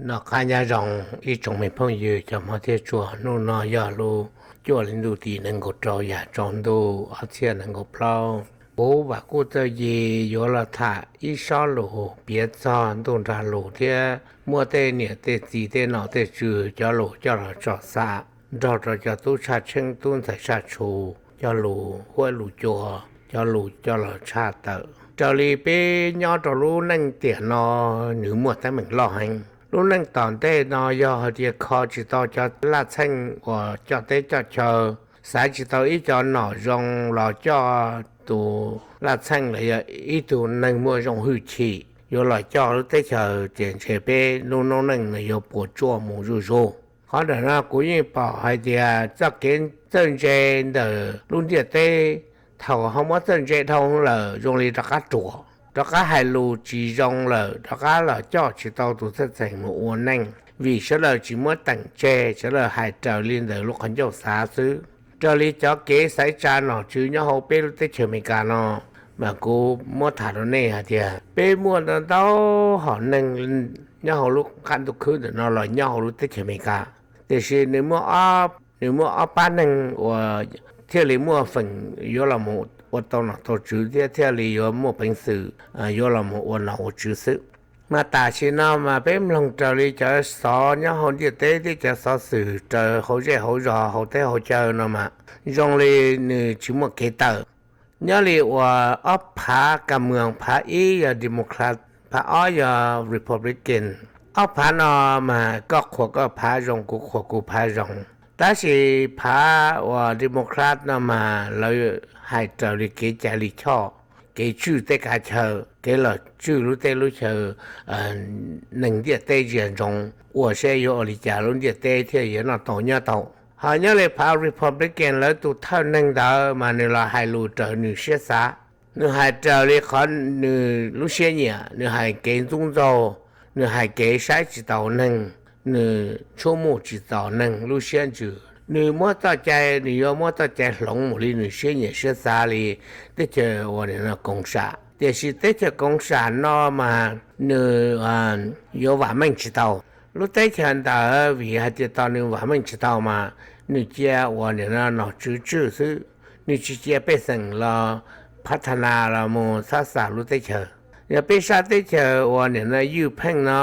Noj qab nyob zoo ib tsoom me phooj ywg cov Hmoob thiab txhua, hnub no yog lub cuaj hli ntuj tim nees nkaum rau yam tsaus ntuj ob txhiab nees nkaum plaub. Kuv Vam Kuj Txawj Yig yuav los tham ib sob lus piav txog ntuj nrag lus thiab muaj tej niam tej txiv tej nom tej tswv cov lus coj los tso xav nrog rau cov tub tshaj tsheeb tub ntxhais tshaj tshu, cov lus huab lus cua, cov lus coj los tshaj tawm. Raws li peb nyob rau lub neej tiam no, nws muaj teeb meem loj heev. Lub neej tom ntej no yog hais tias kho tsis tau cov laj txheej uas coj teb coj chaw, xaiv tsis tau ib co nom zoo los coj tus laj txheej los yog ib tug neeg muaj zoo hwj chim yuav los coj lub teb chaws, ces ntshe peb lub noob neej no yuav puas tsuaj mus zuj zus. Qhov ntawm no kuv yeej pom hais tias txoj kev txawj ntse ntawm lub ntiaj teb, thaum ho muab txawj ntse dhau lawm zoo li rov qab ruam, rov qab hais lus tsis zoo lawm, rov qab los coj tsis tau tus txheej txheem mus ua neej, vim sawv daws tsis muab teem tseg, sawv daws hais raws li ntawm lub qhov ncauj xav xwb. Raws li cov kev xaiv tsa nom tswv nyob hauv peb lub teb chaws Amelikas no, mas kuv muab tham rau nej hais tias peb muaj ntau ntau hom neeg nyob hauv lub qab ntuj khwb ntawm no los nyob hauv lub teb chaws Amelikas, tiam sis nws muaj nws muaj ob pab neeg uas thiaj li muaj feem yuav los ua tau nom tau tswv thiab thiaj li yuav muaj peev xwm yuav los ua nom ua tswv xwb. Mas tam sim no mas peb mloog raws li cov xov nyob hauv ntiaj teb thiab cov xov xwm raws hauv zej hauv zos hauv teb hauv chaw no mas zoo li nws tsis muaj kev tawm. Nyob li uas ob phav ka moos, phav ib yog Democrat, phav ob yog Republican. Ob phav no mas koj qhuas koj phav zoo, kuv qhuas kuv phav zoo. Tab sis phav uas Democrat no mas lawv hais raws li kev cai li choj, kev tswj teb kav chaw, kev los tswj lub teb lub chaw, neeg ntiaj teb ntsia ntsoov ua seb yuav ua li cas lub ntiaj teb thiaj yuav noj tau nyob tau. Ho nyob li phav Republican lawv tus thawj neeg ntawd mas nws los hais lus raws nws siab xav. Nws hais raws li qhov nws lub siab nyiam, nws hais kev ntxub ntxaug, nws hais kev saib tsis taus neeg, nws tshuab muaj tsis txaus neeg lub siab ntsws. Nws muab txoj cai, nws yuav muab txoj cai hloov mus li nws siab nyiam siab xav li teb chaws uas nim no koom sam. Tiam sis teb chaws koom sam no mas nws yuav vam meej tsis tau. Lub teb chaws ntawd vim hais tias tos nws vam meej tsis tau mas nws cia uas nim no nom tswv tswj xwb, nws tsis cia pej xeem los phav tha nas los mus txhab xam lub teb chaws. Yog peb sab teb chaws uas nim no ywj pheej no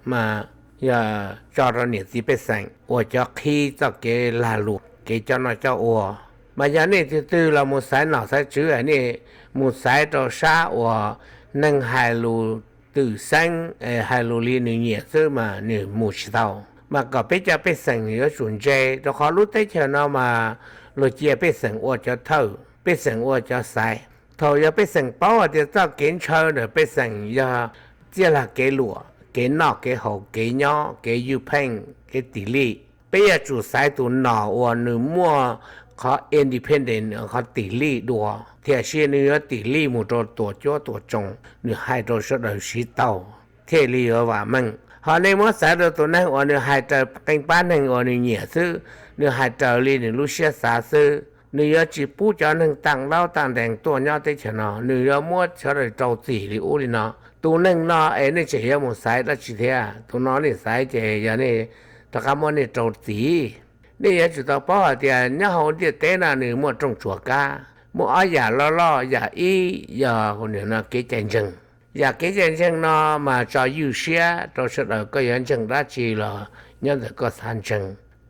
mas yog tso rau niam txiv pej xeem ua cov qhib txoj kev lag luam kev coj noj coj ua. Mas yog nej twg twg los mus xaiv nom xaiv tswv, nej mus xaiv rau sab uas neeg hais lus twm xeeb, hais lus li nws nyiam xwb mas nws mus tsis tau. Mas kom peb cov pej xeem yuav tsum ntse, rau qhov lub teb chaws no mas luag cia pej xeem ua cov thawj, pej xeem ua cov xaiv. Thaum yog pej xeem paub hais tias txoj kev ntshaw ntawm pej xeem yog txiaj lag kev luam, kev noj kev haus, kev nyob, kev ywj pheej, kev tis lij, peb yuav tsum xaiv tus nom uas nws muaj qhov independent, qhov tis lij dua, tiam sis nws yuav tis lij mus rau tuam cuab tuam tsoom, nws hais rau sawv daws siv tau thiaj li yuav vam meej. Ho nej muab xaiv rau tus neeg uas nws hais raws qee pab neeg uas nws nyiam xwb, nws hais raws li nws lub siab xav xwb, nws yuav tsis pub cov neeg tam laub tam ntees tuaj nyob teb chaws no, nws yuav muab sawv daws rau txim li ub li no. Tus neeg no es nej tseem yuav mus xaiv dab tsi thiab? Tus no nej xaiv ces yog nej rov qab muab nej rau txim. Nej yuav tsum tau paub hais tias nyob hauv ntiaj teb no nws muaj rooj tsuas kab, muaj ob yam loj loj, yam ib yog nim no kev cai ntseeg. Yam kev cai ntseeg no mas tso ywj siab rau sawv daws, koj yuav ntseeg dab tsi los nyob ntawm koj xav ntseeg,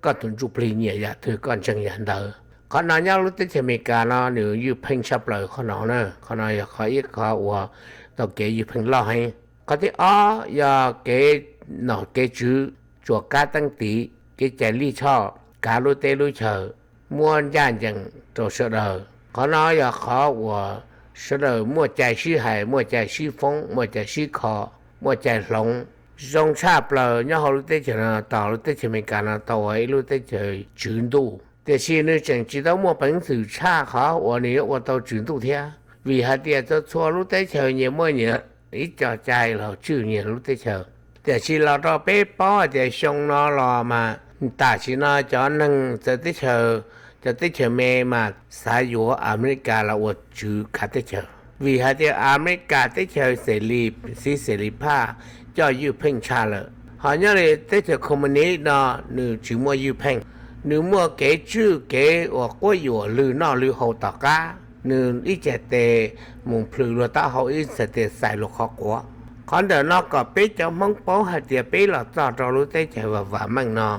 koj tus ntsuj plig nyiam yam twg koj ntseeg yam ntawd. Qhov no nyob lub teb chaws Amelikas no nws ywj pheej tshaj plaws qhov no na. Qhov no yog qhov ib qhov uas tau kev ywj pheej loj heev. Qhov thib ob yog kev nom kev tswv, tsuas kab teeb tiv, kev cai lij choj, kav lub teb lub chaw, muab ncaj ncees rau sawv daws. Qhov no yog qhov uas sawv daws muaj cai sib hais, muaj cai sib foob, muaj cai sib kho, muaj cai hloov. Zoo tshaj plaws nyob hauv lub teb chaws no, tau lub teb chaws Amelikas no tau ua ib lub teb chaws tswv ntuj, tiam sis nws tseem tsis tau muaj peev xwm tshaj qhov uas nws yuav ua tau tswv ntuj thiab, vim hais tias txhua txhua lub teb chaws nyias muaj nyias ib co cai los tswj nyias lub teb chaws. Tiam sis los rau peb paub hais tias xyoo no los mas tam sim no cov neeg txawv teb chaws, cov teb chaws me mas xav yuav Amelikas los ua tswv kav teb chaws, vim hais tias Amelikas teb chaws xes li, xiv xes li phaj, coj ywj pheej tshaj lawm. Ho nyob li teb chaws Communist no nws tsis muaj ywj pheej, nws muaj kev tswj kev uas quab yuam lwm noj lwm haus tom qab, nws ib ce tes mus plhws luag taub hau, ib ce tes xais luag qhov quav. Qhov ntawm no kom peb cov Hmoob paub hais tias peb los txog rau lub teb chaws vam vam meej no,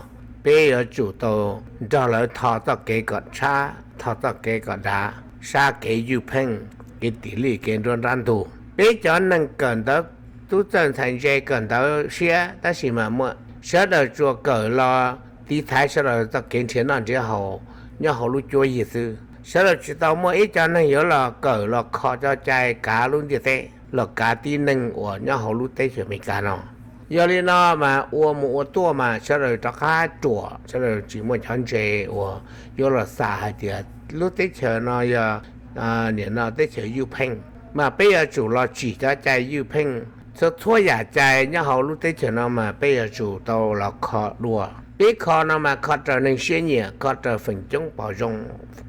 peb yuav tsum tau nrog lawv tho txoj kev kom tshab, tho txoj kev kom dav, sab kev ywj pheej, kev tis lij, kev nruab nrab ntug. Peb cov neeg kawm ntawv, tub txawj ntxhais ntse kawm ntawv siab tab sis mas muaj sawv daws tsuas kawm los tiv thaiv sawv daws txoj kev nrhiav noj nrhiav haus nyob hauv lub cuab yig xwb. Sawv daws tsis tau muaj ib co neeg yuav los kawm los kho cov cai kav lub ntiaj teb los kav tib neeg uas nyob hauv lub teb chaws Amelikas no. Yog li no mas ua mus ua tuaj mas sawv daws rov qab ruam, sawv daws tsis muaj cov ntse uas yuav los xam hais tias lub teb chaws no yog, nim no teb chaws ywj pheej, mas peb yuav tsum los tsim cov cai ywj pheej. Txhua txhua yam cai nyob hauv lub teb chaws no mas peb yuav tsum tau los kho dua. Peb kho no mas kho raws neeg siab nyiam, kho raws feem coob pom zoo,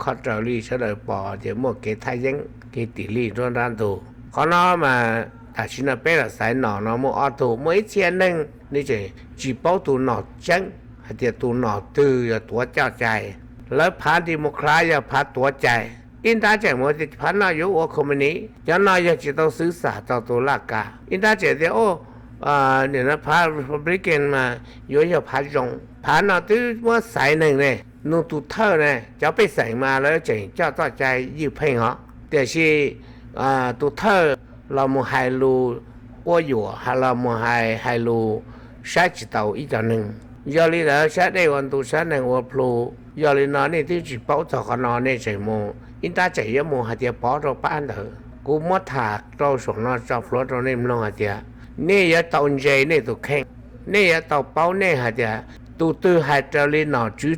kho raws li sawv daws pom tias muaj kev thaj yeeb, kev tis lij nruab nrab ntug. Qhov no mas tam sim no peb los xaiv nom no muaj ob tug, muaj ib txhia neeg nws tseem tsis paub tus nom tseeb hais tias tus nom twg yog tuav coj cai. Lawv phav Democrat yog phav tuav cai, ib nrab tseem mus tias phav no yuav ua Communist, cov no yog tsis tau xwv xam txog tus laj kam. Ib nrab tseem tias, nim no phav Republican mas yuav yog phav zoo. Phav no twb muab xaiv neeg ne, nug tus thawj ne, cov pej xeem mas lawv tseem coj txoj cai ywj pheej os, tiam sis tus thawj los mus hais lus quab yuam, los mus hais, hais lus saib tsis taus ib co neeg. Yog li ntawd sab dej ua ntu sab neeg ua plhu. Yog li no nej twb tsis paub txog qhov no nej tseem mus, ib nrab tseem yuav mus hais tias pov rau pab ntawd. Kuv muab tham rau saum no tso plhuav rau nej mloog hais tias nej yuav tau ntse nej tus kheej, nej yuav tau paub nej hais tias tus twg hais raws li nom tswv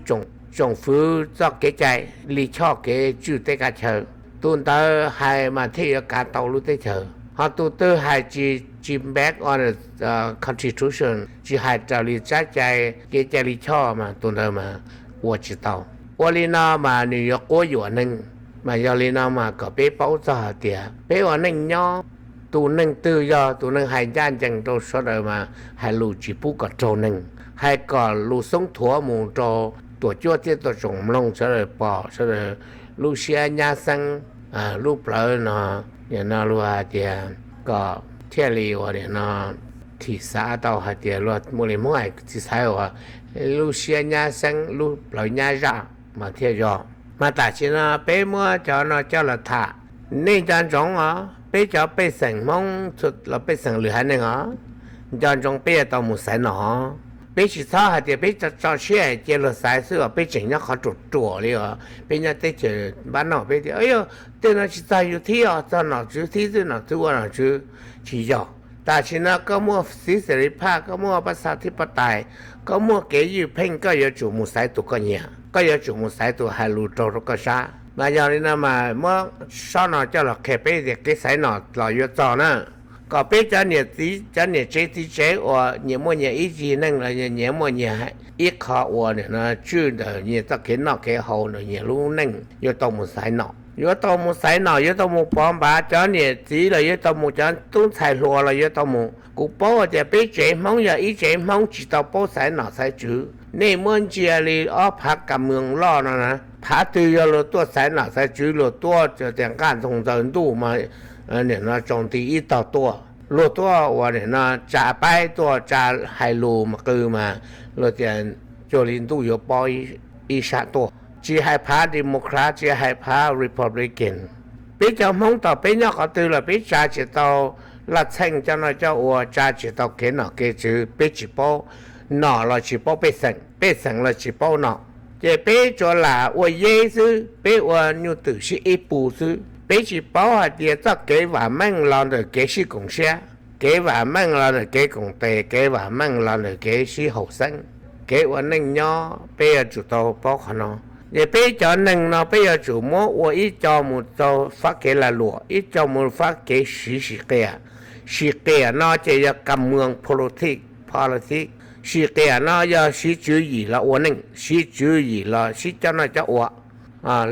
tsoom fwv txoj kev cai li choj kev tswj teb kav chaw, tus ntawd hais mas thiaj yuav kav tau lub teb chaws. Ho tus twg hais tsis, tsis back on the Constitution, tsis hais raws li tsab cai kev cai li choj mas tus ntawd mas ua tsis tau. Ua li no mas nws yuav quab yuam neeg. Mas yog li no mas kom peb paub txog hais tias peb ua neej nyob, tus neeg twg yog tus neeg hais ncaj ncees rau sawv daws mas hais lus tsis pub kom raug neeg, hais kom lus xoob thuav mus rau tuam cuab thiab tuam tsoom mloog sawv daws pom sawv daws lub siab nyab xeeb, lub plawv no, nim no luag hais tias kom thiaj li ua nim no thim xav tau hais tias luag muaj li Hmoob hais txiv xaiv uas lub siab nyab xeeb lub plawv nyab zaj mas thiaj yog. Mas tam sim no peb muab cov no coj los tham, nej nco ntsoov os, peb cov pej xeem Hmoob los pej xeem lwm haiv neeg os, nco ntsoov peb yuav tau mus xaiv nom. Peb tsis txhob hais tias peb tso siab cia luag xaiv xwb os, peb tseem nyob qhov ruam ruam li os, peb nyob teb chaws npab noj peb tias, yog tej no tsis txog yus thib os, txog nom tswv thib xwb, nom tswv ua nom tswv. Tsis yog. Tam sim no koj muaj txiv xes lis phaj, koj muaj pab xa thib pab tais, koj muaj kev ywj pheej, koj yuav tsum mus xaiv tus koj nyiam, koj yuav tsum mus xaiv tus hais lus raug rau koj sab. Mas yog li no mas muab sob no coj los qhia peb tias kev xaiv nom los yuav txog na, kom peb cov niam tsev txiv tsev uas nyias muaj nyias ib zig neej los nyias muaj nyias ib qho uas nim no tswj ntawm nyias txoj kev noj kev haus ntawm nyias lub neej yuav tau mus xaiv nom. Yuav tau mus xaiv nom, yuav tau mus pov npav, cov niam txiv los yuav tau mus, cov tub ntxhais hluas los yuav tau mus. Kuv paub tias peb tsev Hmoob yog ib tsev Hmoob tsis tau paub xaiv nom xaiv tswv. Nej muab ntsia li ob phav kas mws loj no na, phav twg yog luag tuaj xaiv nom xaiv tswv, luag tuaj tias nqaj ntxoog ntxaws ntuj mas nim no tsaus nti ib tog tuaj, luag tuaj uas nim no tsa paib tuaj, tsa hais lus mas qw mas luag tias cuag li ntuj yuav pob ib sab tuaj. Tsis hais phav Democrat, tsis hais phav Republican, peb cov Hmoob tau peb nyob qhov twg los peb tsa tsis tau laj txheej coj noj coj ua, tsa tsis tau kev nom kev tswv, peb tsis paub nom los tsis paub pej xeem, pej xeem los tsis paub nom. Ces peb tsuas lam ua yeb xwb, peb ua nyuj twm sib ib pug xwb. Peb tsis paub hais tias txoj kev vam meej los ntawm kev sib koom siab, kev vam meej los ntawm kev koom tes, kev vam meej los ntawm kev sib haum xeeb. Kev ua neej nyob peb yuav tsum tau paub qhov no. Ces peb cov neeg no peb yuav tsum muab ua ib co mus rau fab kev lag luam, ib co mus fab kev siv sim qias. Sim qias no ces yog kas mws politics, politics. Sim qias no yog siv tswv yim los ua neej, siv tswv yim los sib coj noj coj ua.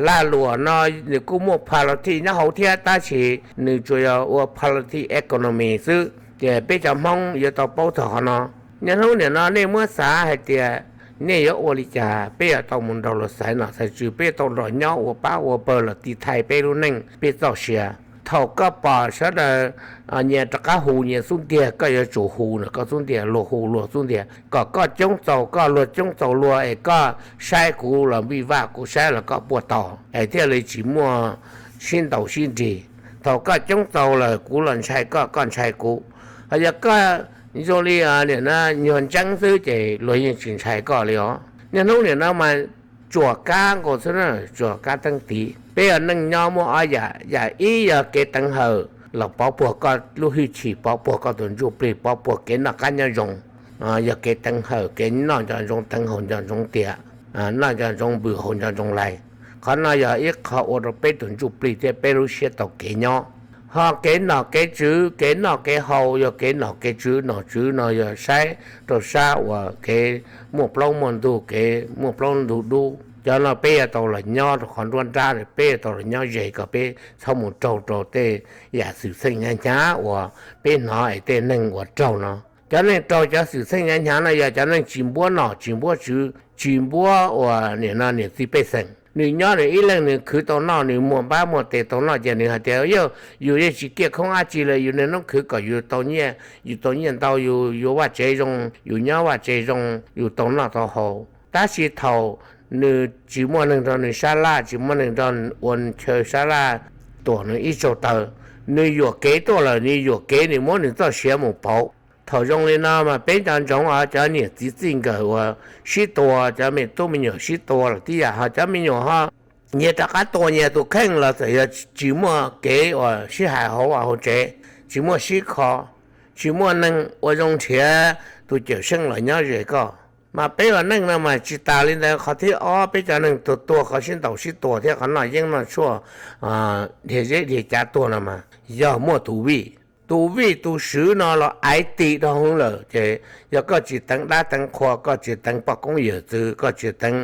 Lag luam no nws kuj muaj politics nyob hauv thiab, tab sis nws tsuas yog ua politics economy xwb. Ces peb cov Hmoob yuav tau paub txog qhov no. Niaj hnub nim no nej muab xav hais tias nej yuav ua li cas peb yuav tau mus nrog luag xaiv nom xaiv tswv, peb tau nrog nyob ua pab ua pawg los tiv thaiv peb lub neej peb txoj sia. Thaum koj pom sawv daws nyias rov qab hu nyias xub ntiag, koj yuav tsum hu no koj xub ntiag, luag hu luag xub ntiag, kom koj coob txaus koj, luag coob txaus luag, es koj saib kuv los vij vaj, kuv saib los koj puag tod, es thiaj li tsis muaj sib ntaus sib nrig. Thaum koj coob txaus lawm kuv los ntshai koj, koj ntshai kuv. Ho yog koj zoo li nim no nyuag ntseeb xwb ces luag yeej tsis ntshai koj li os. Niaj hnub nim no mas tsuam kab nkaus xwb na, tsuam kab teeb tiv. Peb ua neej nyob muaj ob yam, yam ib yog kev teev hawm los pov puag koj lub hwj chim, pov puag koj tus ntsuj plig, pov puag kev noj qab nyob zoo. Yog kev teev hawm, kev noj nco ntsoov teev, haus nco ntsoov tiam, noj nco ntsoov npws, haus nco ntsoov lais. Qhov no yog ib qho ua rau peb tus ntsuj plig thiab peb lub siab tau kev nyob. Ho kev nom kev tswv, kev noj kev haus yog kev nom kev tswv. Nom tswv no yog saib rau sab uas kev muaj plaub muaj ntug, kev muaj plaub ntug dub. Cov no peb yuav tau los nyob rau qhov nruab nrab, peb yuav tau los nyob ze kom peb txhob mus raug rau tej yam xwm txheej hnyav hnyav uas peb hnov es tej neeg uas raug no. Cov neeg raug cov xwm txheej hnyav hnyav no yog cov neeg tsis npuab nom tsis npuab tswv, tsis npuab uas nim no niam txiv pej xeem. Nws nyob nws ib leeg nws khwv tau noj, nws muaj npab muaj tes tau noj ces nws hais tias yog yus yeej tsis kiaj khoob dab tsi li, yus niaj hnub khwv kom yus tau nyiaj, yus tau nyiaj ntau, yus yuav vaj tsev zoo, yus nyob vaj tsev zoo, yus tau noj tau haus. Tab sis thaum nws tsis muaj neeg nrog nws sab laj, tsis muaj neeg nrog ua chaw sab laj tuam nws ib zaug taw, nws yuam kev tuaj lawm, nws yuam kev nws muab nws txoj sia mus pauv. Thaum zoo li no mas peb nco ntsoov os, cov niam txiv txij nkawm uas sib tua, cov me tub me nyuam sib tua los tib yam, ho cov me nyuam ho nyias rov qab tua nyias tus kheej los txawm yog tsis muaj kev uas sib hais hauv vaj hauv tsev, tsis muaj sib kho, tsis muaj neeg ua zoo nrhiav tus cawm seej los nyob ze koj. Mas peb ua neej no mas tsis tas li ntawd, qhov thib ob peb cov neeg tuag tuag qhov sib ntaus sib tua thiab qhov noj yeeb noj tshuaj dhia zeb dhia cav tuag no mas yog muaj tus vij. Tus vij tus swv no los aiv tim rau hauv lawm ces yog koj tsis teev dab teev qhua, koj tsis teev poj koob yawm txwv, koj tsis teev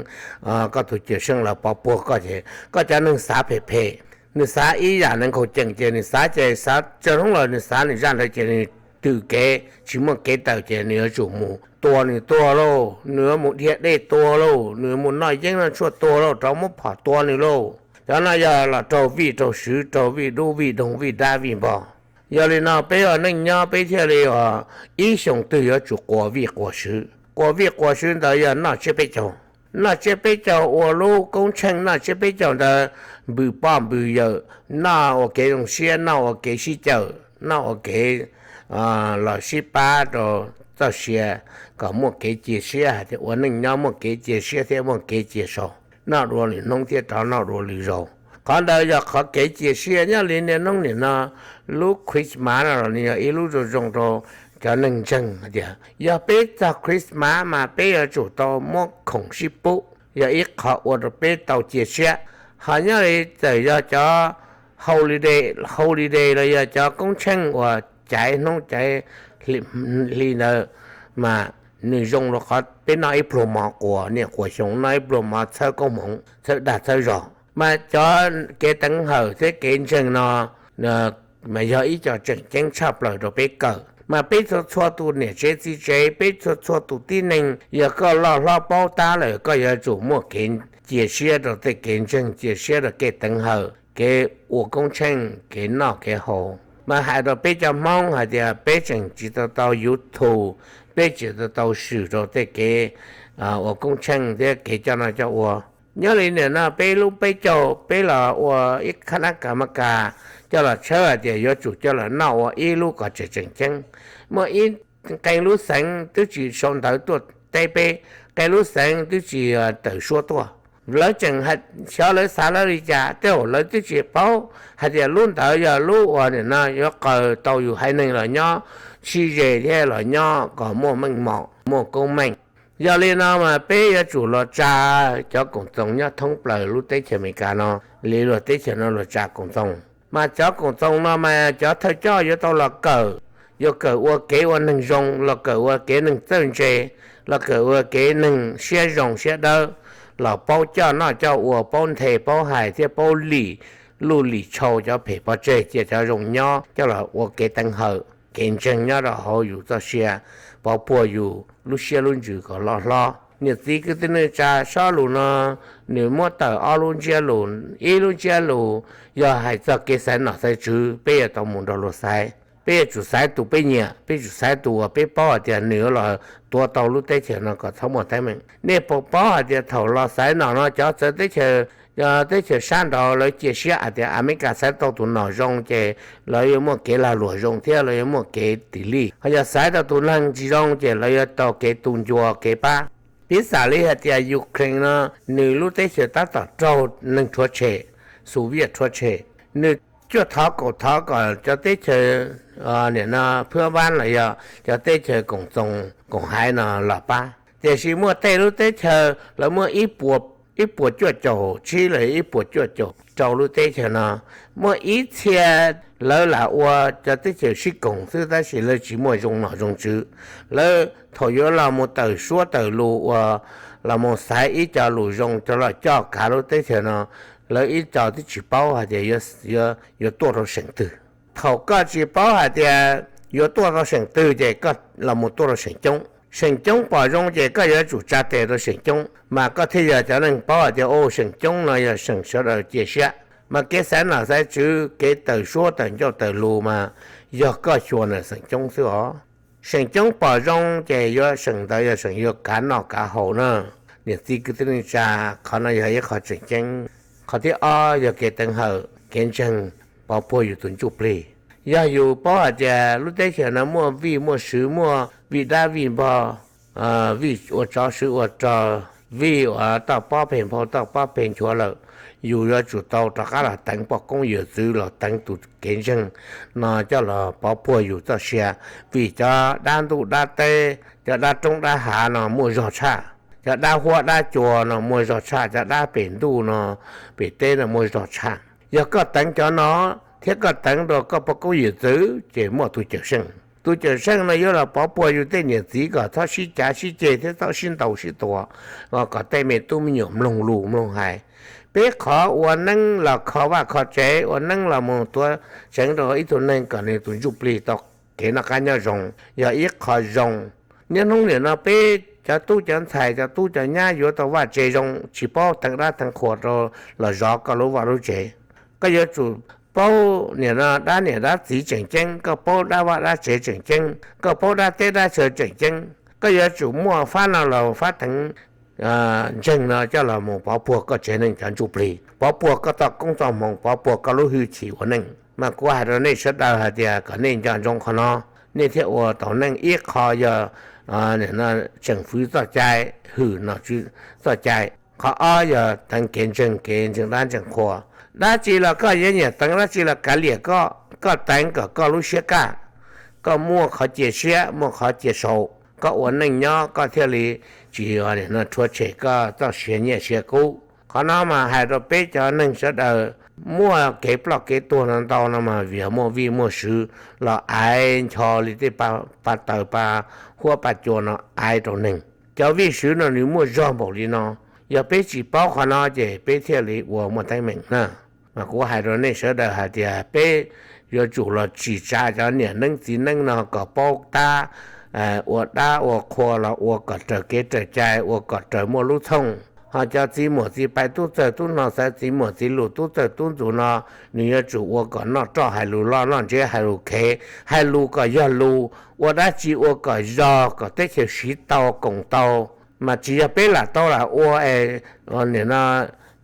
koj tus cawm seej los pov puag koj ces koj cov neeg xav phem phem. Nws xav ib yam neeg khaus ceem ces nws xav ces xav tsawg hnub los nws xav nws zaj ntawd ces nws twm kev tsis muaj kev tawm ces nws yuav tsum mus tua nws tuag lauj, nws yuav mus dhia dej tuag lauj, nws yuav mus noj yeeb noj tshuaj tuag lauj, rov muab phom tua nws lauj. Cov no yog los raug vij raug swv, raug vij dub vij doog vij dab vij npog. Yog li no peb ua neej nyob peb thiaj li ib xyoos twg yuav tsum quas vij quas swv. Quas vij quas swv ntawd yog noj tsiab peb caug. Noj tsiab peb caug ua lub koob tsheej, noj tsiab peb caug ntawd npws poj npws yawm, noj ua kev zoo siab, noj ua kev sib cawm, noj ua kev los sib pab rau txoj sia kom muaj kev cia siab hais tias ua neej nyob muaj kev cia siab thiab muaj kev cia sau, noj dua lwm hnub thiab rov noj dua lwm zaus. Qhov ntawd yog qhov kev cia siab nyob li niaj hnub nim no. Lub Christmas no los nws yog ib lub zoo zoo rau cov neeg ntseeg hais tias yog peb txog Christmas mas peb yuav tsum tau muab khoom sib pub, yog ib qho ua rau peb tau cia siab. Ho nyob li txawm yog cov holiday, holiday los yog cov koob tsheej uas caiv hnub caiv hli ntawd mas nws zoo rau qhov peb noj ib pluag mov quas niaj quas xyoo, noj ib pluag mov txhawb koob hmoov txhawb dag txhawb zog. Mas cov kev teev hawm thiab kev ntseeg no mas yog ib co tseem ceeb tshaj plaws rau peb kawm. Mas peb txhua txhua tus niam tsev txiv tsev, peb txhua txhua tus tib neeg, yog koj loj hlob paub tab lawm koj yuav tsum muaj kev cia siab rau tej kev ntseeg, cia siab rau kev teev hawm, kev ua koob tsheej, kev noj kev haus. Mas hais rau peb cov Hmoob hais tias peb tseem tsis tau tau YouTube, peb tsis tau tau swm rau tej kev ua koob tsheej thiab kev coj noj coj ua. Nyob li nim no peb lub peb caug peb los ua ib qhab nab kas mas kas coj los tshawb hais tias yuav tsum coj los noj ua ib lub kom tseem tseem ceeb. Muaj ib qee lub xeev twb tsis sau ntawv tuaj teb peb, qee lub xeev twb tsis tawm suab tuaj. Lawv tseem xyov lawv xav lawv li cas, tej zaum lawv twb tsis paub hais tias lub ntawd yog lub uas nim no yuav qaws tau yus haiv neeg los nyob sib ze thiab los nyob kom muaj meej mom muaj koob meej. Yog li no mas peb yuav tsum los tsa cov koom txoos nyob thoob plaws lub teb chaws Amelikas no li luag teb chaws no luag tsa koom txoos. Mas cov koom txoos no mas cov thawj coj yuav tau los kawm, yuav kawm ua kev ua neeg zoo, los kawm ua kev neeg txawj ntse, los kawm ua kev neeg siab zoo siab dawb, los paub coj noj coj ua, paub nthe paub hais thiab paub lim luj lim tshau cov phem pov tseg, cia cov zoo nyob coj los ua kev teev hawm kev ntseeg nyob rau hauv yus txoj sia, pov puag yus lub siab lub ntsws kom loj hlob. Niam txiv kwv tij neej tsa, sob lus no nws muab tawm ob lub ntsiab lus. Ib lub ntsiab lus yog hais txog kev xaiv nom xaiv tswv, peb yuav tau mus nrog luag xaiv. Peb yuav tsum xaiv tus peb nyiam, peb tsum xaiv tus uas peb paub hais tias nws yuav los tuav tau lub teb chaws no kom txhob muaj teeb meem. Nej puas paub hais tias thaum los xaiv nom no cov txawv teb chaws, teb chaws sab nraud lawv cia siab hais tias Amelikas xaiv tau tus nom zoo ces lawv yuav muaj kev lag luam zoo thiab lawv yuav muaj kev tis lij. Ho yog xaiv tau tus neeg tsis zoo ces lawv yuav tau kev tu ncua kev pab. Piv xam li hais tias Ukraine no, nws lub teb chaws tab tom raug neeg rhuav tshem, Soviet rhuav tshem, nws cuaj thov kaum thov kom cov teb chaws, nim no phwab vab los yog cov teb chaws koom txoos koom haiv no los pab. Tiam sis muaj tej lub teb chaws lawv muaj ib puas cuaj caum tsib los ib puas cuaj caum rau lub teb chaws no, muaj ib txhia lawv lam ua cov teb chaws sib koom xwb tab sis lawv tsis muaj zoo nom zoo tswv. Lawv thaum yuav los mus tawm suab tawm lus uas los mus xaiv ib co lus zoo coj los coj kav lub teb chaws no, lawv ib co twb tsis paub hais tias yuav tuaj rau seem twg. Thaum koj tsis paub hais tias yuav tuaj rau seem twg ces koj los mus tuaj rau seem coob. Seem coob pom zoo ces koj yuav tsum tsa tes rau seem coob mas koj thiaj yog cov neeg paub hais tias, u, seem coob no yog seem sawv daws cia siab. Mas kev xaiv nom xaiv tswv, kev tawm suab tawm ncauj tawm lus mas yog koj xyuas ntawm seem coob xwb os. Seem coob pom zoo ces yuav seem ntawd yog seem yuav kav noj kav haus na. Niam txiv kwv tij neej tsa, qhov no yog ib qho tseem ceeb. Qhov thib ob yog kev teev hawm kev ntseeg pov puag yus tus ntsuj plig. Yog yus paub hais tias lub teb chaws no muaj vij muaj sw, muaj vij dab vij npog, vij ua tsov sw ua rog, vij uas toj pob peg nphau toj pob peg nchuav lawm, yus yuav tsum tau rov qab los teev poj koob yawm txwv los teev tus kev ntseeg no coj los pov puag yus txoj sia. Vim cov dab ntuj dab teb, cov dab roob dab hav no muaj zog tshaj, cov dab huab dab cua no muaj zog tshaj, cov dab pem ntuj no, pem teb no muaj zog tshaj. Yog koj teev cov no thiab koj teev rau koj poj koob yawm txwv ces muaj tus cawm seej. Tus cawm seej no yuav los pov puag yus tej niam txiv kom txhob sib cav sib ceg thiab txhob sib ntaus sib tua, kom tej me tub me nyuam mloog lus mloog hais. Peb qhov ua neeb los kho vaj kho tsev, ua neeb los mus tuav tseev rau ib tug neeg kom nws tus ntsuj plig tau kev noj qab nyob zoo yog ib qho zoo. Niaj hnub nim no peb cov tub cov ntxhais cov tub cov nyab yuav tau vaj tse zoo tsis paub teev dab teev qhua rau los zov koj lub vaj lub tsev. Koj yuav tsum paub nim no dab niam dab txiv tseem ceeb, koj paub dab vaj dab tsev tseem ceeb, koj paub dab teb dab chaw tseem ceeb. Koj yuav tsum muaj fab no los fab teev ntseeg no coj los mus pov puag koj tsev neeg cov ntsuj plig, pov puag koj txoj koob txoj hmoov, pov puag koj lub hwj chim ua neej. Mas kuv hais rau nej sawv daws hais tias kom nej nco ntsoov qhov no, nej thiaj ua tau neej. Ib qho yog tseem fwv txoj cai, hwm nom tswv txoj cai. Qhov ob yog teev kev ntseeg, kev ntseeg dab ntseeg qhua. Dab tsi los koj yuav nyiam teev, dab tsi los kav liam koj, koj teev kom koj lub siab kaj, koj muaj qhov cia siab muaj qhov cia saum, koj ua neej nyob koj thiaj li tsis rhuav tshem koj txoj sia nyiaj sia kub. Qhov no mas hais rau peb cov neeg sawv daws, muaj kev ploj kev tuag no ntau no mas vim muaj vij muaj sw los aiv ncho li tej pa taws pa huab pa cua no aiv rau neeg. Cov vij sw no nws muaj zog npaum li no, yog peb tsis paub qhov no ces peb thiaj li ua muaj teeb meem na. Mas kuv hais rau nej sawv daws hais tias peb yuav tsum los tsim tsa cov niam neeb txiv neeb no kom paub tab, ua dab ua qhua los ua kom raws kev raws cai, ua kom raws muaj lub thooj. Ho cov txiv muam txiv pais tub txawg tub no, xaiv txiv muam txiv lus tub txawg tub ntxug no, nws yuav tsum ua kom noj roj hais lus loj, noj ntseb hais lus khev, hais lus kom yog lus, ua dab tsi ua kom zog kom teb chaws siv tau koom tau. Mas tsis yog peb lam tau lam ua es nim no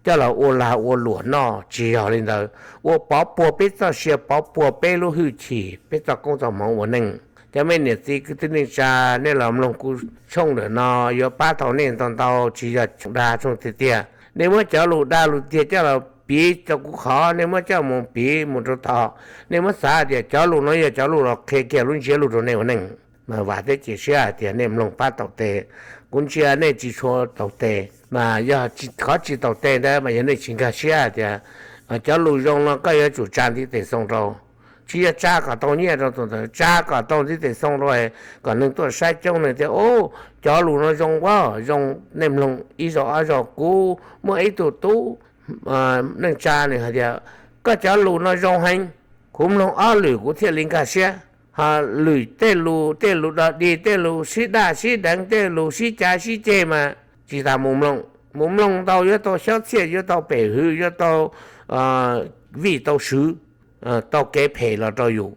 coj los ua lag ua luam noj, tsis yog li ntawd. Ua pov puag peb txoj sia, pov puag peb lub hwj chim, peb txoj koob txoj hmoov ua neej. Cov me niam txiv kwv tij neej tsa, nej los mloog kuv tshooj ntawm no yuav pab tau nej ntau ntau, tsis yog dag tshooj tiag tiag. Nej muab cov lus dag lus tiag coj los piv rau kuv qhov, nej muab coj mus piv mus rau tom, nej muab xav tias cov lus no yog cov lus los qhia kiag lub ntsiab lus rau nej ua neej. Mas vam thiab cia siab hais tias nej mloog pab tau tes. Kuv ntsia nej tsis tshua tau tes, mas yog qhov tsis tau tes ntawd mas yog nej tsis nkag siab hais tias cov lus zoo no koj yuav tsum tsa ntiv tes xoo rau. Tsis yog tsa kom tau nyiaj rau tus ntawd, tsa kom tau ntiv tes xoo rau kom neeg tuaj saib coob, neeg tias, u, cov lus no zoo ua zoo, nej mloog ib zaug ob zaug. Kuv muaj ib tug tub neej tsa nws hais tias, koj cov lus no zoo heev, kuv mloog ob lwm kuv thiaj li nkag siab. Ho lwm tej lus, tej lus dog dig, tej lus sib daj sib deev, tej lus sib cav sib ceg mas tsis tas mus mloog. Mus mloog ntau yuav tau xyob txhiaj, yuav tau pem hwv, yuav tau vij tau swv, tau kev phem los rau yus.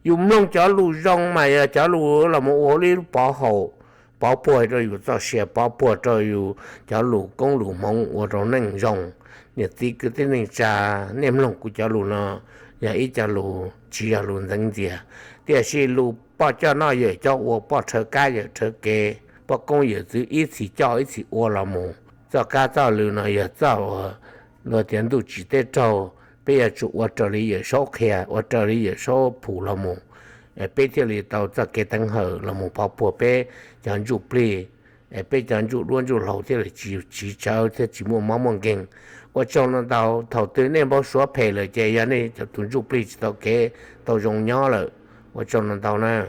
Yus mloog cov lus zoo mas yog cov lus los mus ua li lub pov haum, pov puag rau yus txoj sia, pov puag rau yus cov lus koob lus hmoov ua rau neej zoo. Niam txiv kwv tij neej tsa, nej mloog kuv cov lus no yog ib co lus tsis yog lus ntxeev ntxias, tiam sis lus poj coj noj yawm coj ua, poj rhawv kab yawm rhawv kev, poj koob yawm txwv ib txhis coj ib txhis ua los mus. Txoj kab txoj lw no yog txoj uas luag tias ntuj tsim teb raug, peb yuav tsum ua raws li yawm saub qhia, ua raws li yawm saub phum los mus, peb thiaj li tau txoj kev teev hawm los mus pov puag peb cov ntsuj plig, peb cov ntsuj duab ntsuj hlauv thiaj li tsis tsiv tsawv thiab tsis muaj mob muaj nkeeg. Ua tsaug no ntau, thaum twg nej npau suav phem lawm ces yog nej cov tus ntsuj plig tsis tau kev tau zoo nyob lawm. Ua tsaug no ntau na.